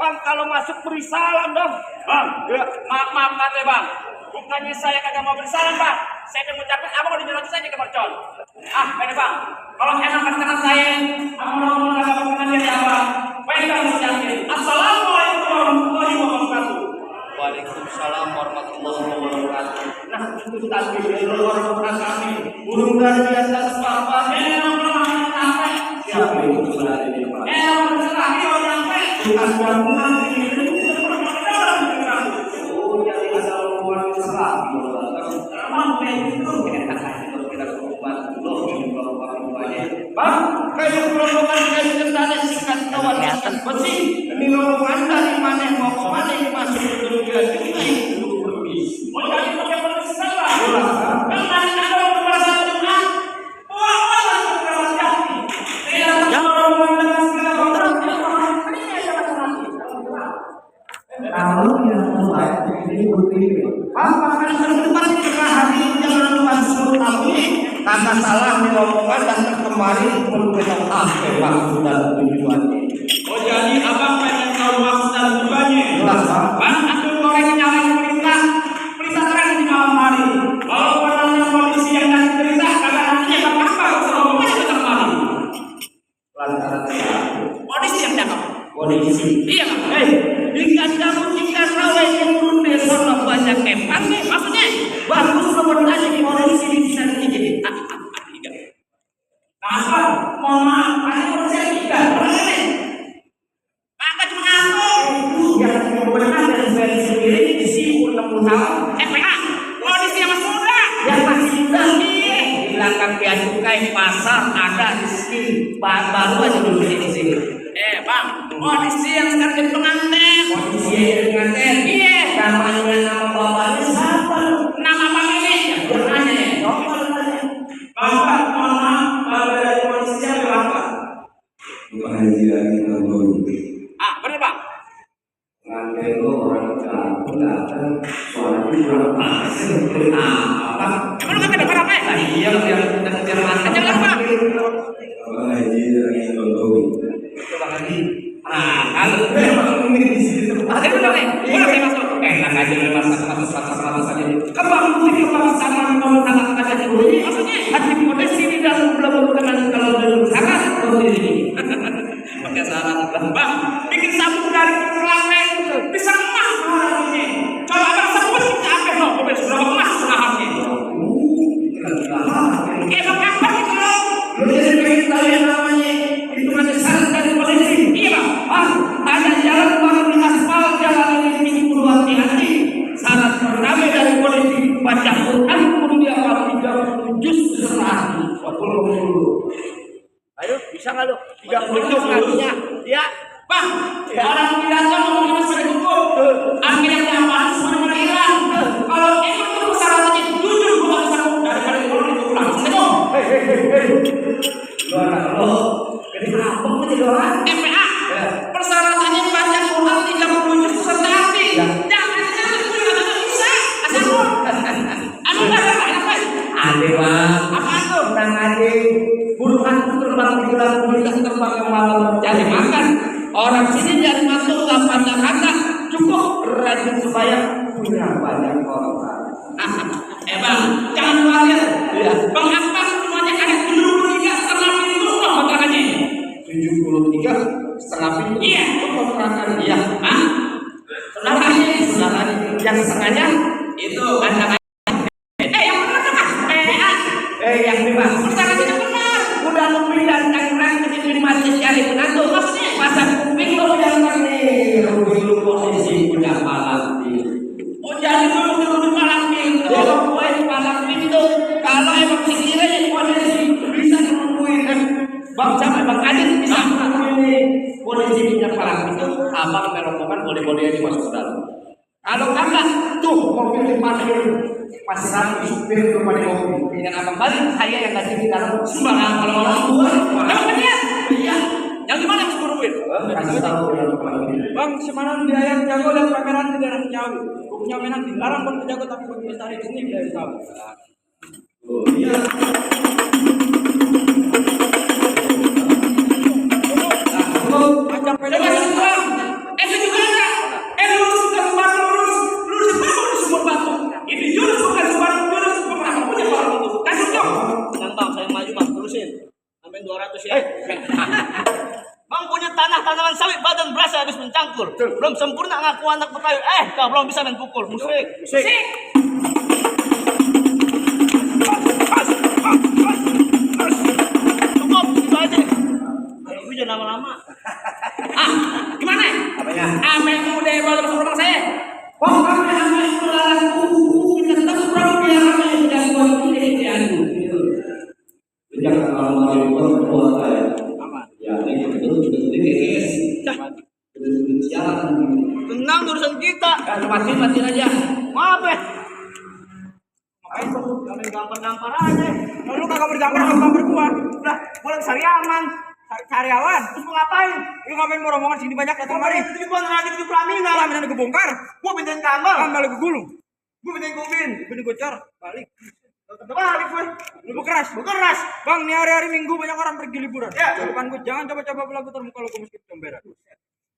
Bang, kalau masuk beri salam dong. Bang, Ya, maaf katanya bang. Bukannya saya kagak mau beri salam bang. Saya pengen ngucapin abang udah nyuruh saya ke mercon. Beda bang. Kalau emang perkenan saya, abang mau agak perkenan dari abang. Baik bang, ucapin. Assalamualaikum warahmatullahi wabarakatuh. Waalaikumsalam warahmatullahi wabarakatuh. Nah, itu tadi dari orang kami. Burung dari biasa apa? Siapa itu sebenarnya ini, Pak? Bukan bangunan ini. Oh, jadi ada orang Islam. Emang begitu. Kita berubah dulu di bawah-bawahnya. Bang, kayak rombongan kayak cendana singkat kawan kelihatan besi. Ini rombongan dari mana mau ke mana ini masuk ke dunia ini belum berbis. Mau jadi pakai penulis apa? Kan tadi ada orang merasa Tuhan. Wah, terlalu jati. Tidak rombongan dengan segala Kalau yang terbaik ini putih. apa kan terdepan di tengah hari jangan lupa suruh kami karena salah rombongan dan kembali berbeda apa maksud dan tujuannya. Oh, jadi abang pengen tahu maksud dan tujuannya? Jelas bang, aku goreng nyalain perintah terang di malam hari. Kalau orangnya polisi yang kasih perintah kagak nantinya bang apa rombongan yang datang kemari. Lantaran Polisi yang datang. polisi. Iya bang. Jika kamu rawa yang turun besok banyak kempang nih, maksudnya bagus bertanya di polisi di sana jadi tiga. Apa? Mohon maaf, ada polisi tiga. Maka cuma aku yang benar dari saya sendiri di sini 60 tahun. FPA, polisi yang masih muda. Yang masih muda nih. Di belakang bea cukai pasar ada di sini. Baru aja dulu di sini. Bang, polisi yang sekarang jadi pengantin. Polisi yang pengantin. Iya. Namanya nama bapaknya siapa? Nama bapaknya ya. Bertanya ya. Bapak, mohon maaf, dari polisi yang berapa? Bukan haji lagi kalau Bener bang. nganten lo orang kampung datang suaranya kurang pas. Bang, emang lu kagak dapat apa ya? Iya, yang ngejar mantan. Jangan bang. Abang haji lagi nonton. Coba lagi. Kalau Memang ini di sini tempat. Ada bener nih. Boleh saya masuk. Enak aja masuk aja. Kembang putih sama anak aja dulu. Maksudnya hati muda sini dalam belum dengan kalau belum sangat seperti ini. Pakai syarat bang. Bikin sabun dari kelangeng bisa emas orang ini. Kalau abang sebut kita apa no? Mobil berapa emas senahannya? Emang apa gitu loh? Lu jadi pengen tahu yang namanya itu ada syarat dari polisi. Iya bang. Ada jalan baru di aspal jalan ini perlu hati-hati. Syarat pertama dari polisi baca Quran kudu dia hafal 30 juz sehari. 40. Ayo bisa nggak lu? 30 juz artinya ya bang. Orang pidato ngomongnya masih cukup. Akhirnya apa? Semuanya hilang. Kalau emang itu syaratnya jujur bukan syarat daripada kalau itu pulang. Hei. Lu anak lo. Jadi apa sih orang? FPA. Persyaratannya baca Quran 30 juz serta arti. Jangan gue nggak bisa. Asal lu. Anu apa? Ade bang. Apa tuh? Tenang aja. Burung terbang di dalam kuliah terbang ke malam Cari makan. Orang sini dari masuk nggak banyak kata. Cukup rajin supaya punya banyak orang. bang, jangan khawatir. Bang Akbar semuanya ada 73,5 pintu kok kontrakannya. 73,5 pintu. Iya. Itu kontrakan. Iya. Saudaranya. Yang setengahnya itu anak. Yang benar kan? Yang lima. Persyaratannya benar. Udah lebih dari tangerang ke sini masih cari penantu. Maksudnya pasang kuping lo jangan nih. Lu posisi punya malam Oh jadi dulu di malam minggu. Kalau gue di malam minggu. Kalau emang sekiranya jadi polisi bisa nemuin bang siapa bang Adit bisa nemuin polisi punya malam minggu. Abang merombongan boleh-boleh aja masuk ke dalam. Kalau kagak tuh mobil diparkir masih rapi supir belum ada mobil. Yang abang balik saya yang kasih di dalam sembarang kalau orang tua. Emang benar? Iya. Yang gimana yang suruhin? kasih tahu Bang, semalam dia yang jago dan pameran di daerah Ciawi. Hukumnya memang dilarang buat penjago tapi bagi bestari di sini tidak tahu. Oh iya. Ajak Coba semua. Itu juga Sampai 200 ya. Bang punya tanah tanaman sawit badan berasa habis mencangkur. Belum sempurna ngaku anak betawi. Kau belum bisa main pukul. Musik. Cukup itu aja. Aduh, jangan lama-lama. Gimana? Apanya? Amek muda baru masuk rumah saya. Pokoknya amek melaku kita terus biar amek dan buat kita Jangan malu-malu berbuat kayak ya ini betul jalan. Tenang urusan kita. mati aja. Maaf ya. Ngapain kok gampar-gampar aja. Lu kagak bergambar gua. Udah, gua lagi sariaman. Karyawan. Terus mau ngapain? Lu ngapain mau rombongan sini banyak datang mari? Itu gua ngerajin di pelaminan. Pelaminan kebongkar. Gua pindahin kamar. Kamar lagi gulung. Gua pindahin kubin. Bini gocor. Balik. Balik gue. Lu bekeras. Bang, nih hari-hari Minggu banyak orang pergi liburan. Ya. Depan gua jangan coba-coba belagu termuka lu miskin comberan.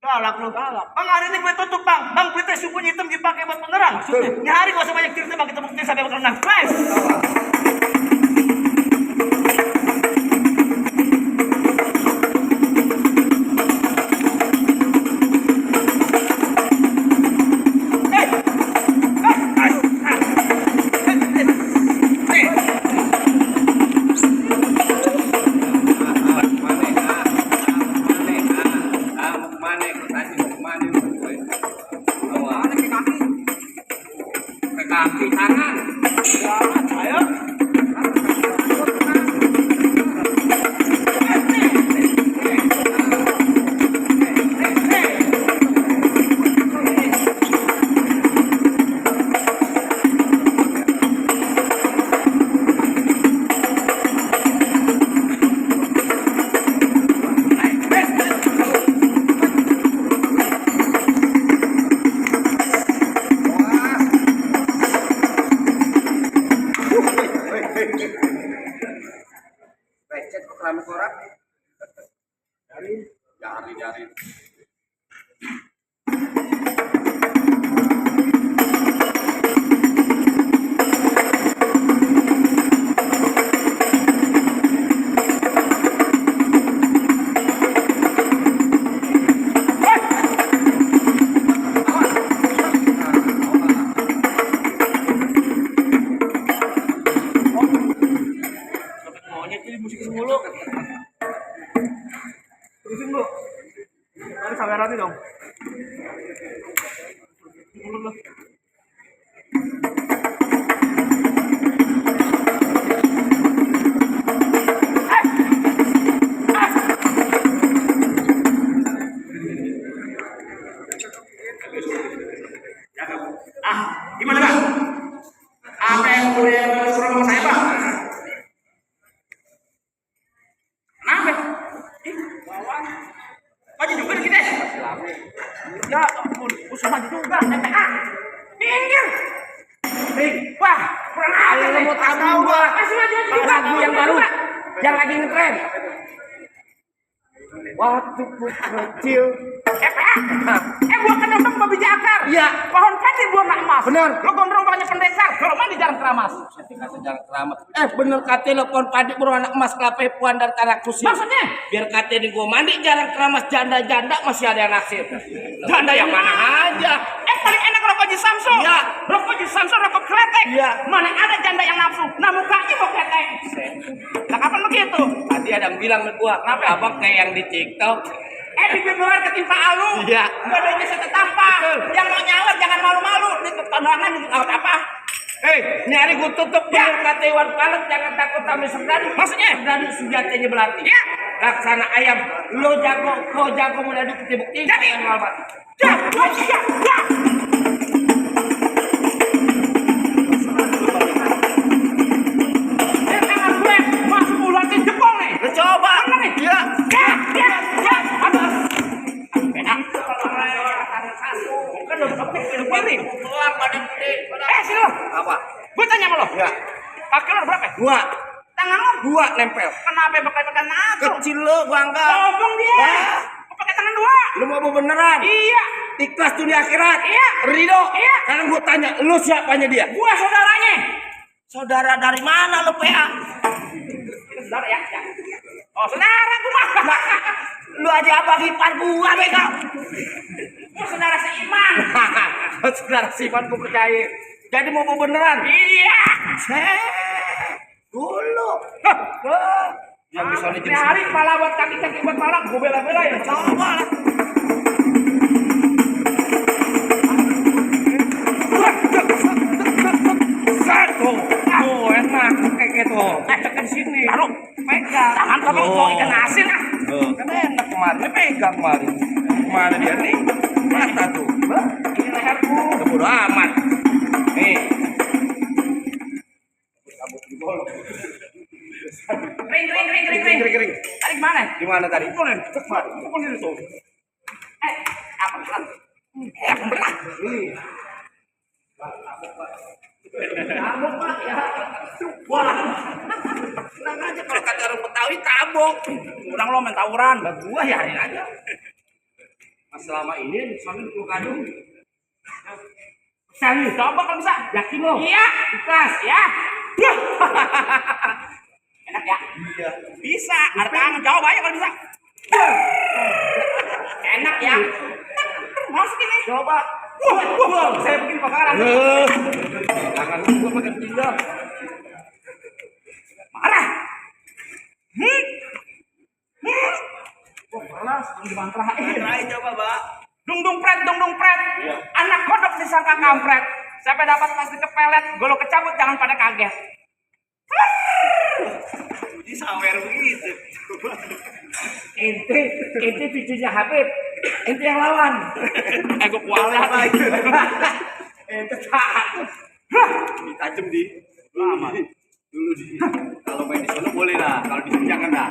Galak lu. Bang, hari ini gue tutup bang. Bang, pelitnya sukunya hitam dipakai buat penerang. Ini hari gak usah banyak cerita bang. Kita buktiin sampai bakal menang. Guys. Kaki tangan. Ayo. Becet kok rame korak. Jari. Maunya jadi musik mulu. Terusin bu. Tadi sampai rati dong. Gimana bang? Apa yang boleh suruh sama saya bang? Kenapa? Maju juga kita. Ya ampun, usah maju juga. Minggir. Wah, kurang ajar nih. mau tahu gua. Masih maju juga. Lagu yang baru. Yang lagi ngetren. Waktu ku kecil. Gua kan nonton babi jakar. Iya. Pohon pati buah nak emas. Bener. Lo gondrong banyak pendekar. Kalau mana jarang keramas. Kata jalan keramat. Bener kata lo pohon padi bro anak emas kelapa puan dan tanah kusir. Maksudnya? Biar kata di gua mandi jarang keramas janda-janda masih ada yang naksir. Janda yang mana aja. Paling enak rokok di Samsung. Iya. Rokok di Samsung, rokok kletek. Iya. Mana ada janda yang nafsu. Nah mukanya kok kletek. Nah kapan begitu? Tadi ada yang bilang ke gua, kenapa abang kayak yang di TikTok? Bibir luar ketimpa alu. Iya. Badannya setetampa. Yang mau nyawer jangan malu-malu. Ini ketonangan ini apa? Ini hari gua tutup bener kata Iwan Palet, jangan takut sama serdadu. Maksudnya? Serdadu senjatanya berarti. Iya. Laksana ayam, lo jago menadu bukti. Jadi. Ya. Tangan gue masuk uluatin jempol nih. Coba. Bener nih? Ya. Ya. Aduh. Kan udah kepik kiri. Keluar badan gede. Sini lo. Apa? Gue tanya sama lo. Ya. Kaki lo berapa? Gua. Tangan lo? Gua nempel. Kenapa pakai nato? Kecil lo gua enggak. Ngomong dia. Wah. Pakai tangan dua. Lu mau beneran? Iya. Ikhlas tuh di akhirat. Iya. Ridho. Iya. Karena gua tanya, lu siapanya dia? Gua saudaranya. Saudara dari mana lu PA? Saudara ya. Oh, saudara gua mah. Lu aja abang ipar gua bego. Gua saudara seiman. Saudara Siman gua percaya. Jadi mau beneran. Iya. Dulu. Yang bisa Ini hari malah buat kaki-kaki buat malam gua bela-bela ya. coba lah. Satu. Oh, enak kayak gitu. Tekan sini. Taruh. Pegang. Tangan kamu kok ikan asin ah. Kan enak kemarin, dia pegang kemarin. Mana dia nih? Mata tuh. Ini leherku. Bodo amat. Nih. Kering. Tarik mana? Di mana tadi? Pukulin. Pukulin itu. Apa berat? Apa berat? Ini. Tabok pak ya. Wah. Tenang aja kalau kata orang Betawi tabok. Orang lo main tawuran. Lah gua ya ini aja. Mas selama ini suami lu kandung. Serius, coba kalau bisa. Yakin lo? Iya. Ikhlas ya. Enak ya? Iya. Bisa. Ada tangan. Coba aja kalau bisa. Enak ya? Mau segini? Coba. Saya bikin bakaran. Tangan gua makin tinggal. Marah. Panas, dimantrain. Terakhir coba, Pak. Dung pret. Anak kodok disangka kampret. Sampai dapat pasti kepelet, golo kecabut jangan pada kaget. Ini sawer begitu. Inti cucunya Habib. Inti yang lawan. Gue kualat lagi. Inti takut. Ditajem di. Lama. Dulu di. Kalau main di sana boleh lah, kalau di sini jangan dah.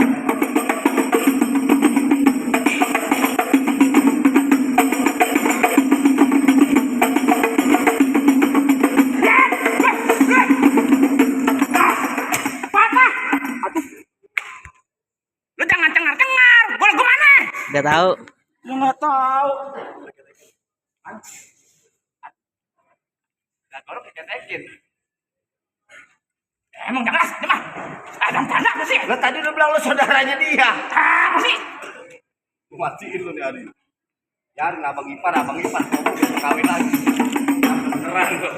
Lu jangan cengar-cengar. Gol gue mana? Gak tahu. Lu nggak tahu. Nah, kalau kita tekin. Emang jelas, mah. Adam tanda apa sih? Lo tadi udah bilang lo saudaranya dia. Apa sih? Gua matiin lo nih Ari. Yarin abang ipar. Kamu bisa kawin lagi. Beneran lo.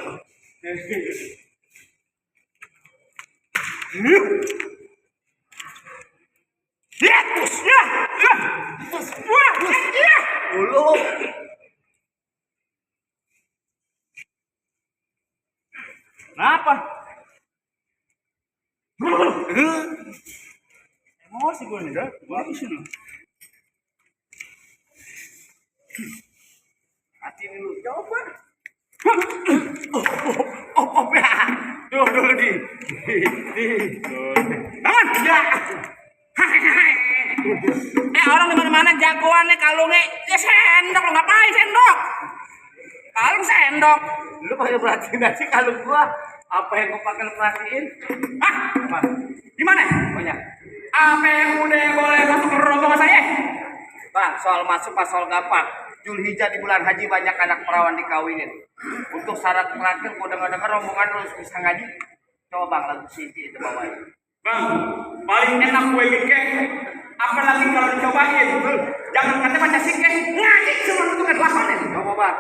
Ya. Dulu. Kenapa? Emosi gue nih, dah. Bagus ini. Hati ini lu coba. Ya. Dulu di. Bangun. Ya. Orang di mana-mana jagoan nih kalungnya. Ya sendok lo ngapain sendok? Kalung sendok. Lu pakai perhatiin aja kalau gua apa yang gua pakai perhatiin? Hah? Apa? Gimana? Banyak. Apa yang udah boleh masuk ke rombongan saya? Bang, soal masuk pas soal gampang. Julhijjah di bulan haji banyak anak perawan dikawinin. Untuk syarat terakhir gua dengar rombongan lu bisa ngaji. Coba Bang lagu Siti itu bawain. Bang, paling enak kue bingkeng. Apalagi kalau dicobain. Jangan kata baca singkeng. Ngaji cuma untuk kelasonnya. Coba Bang.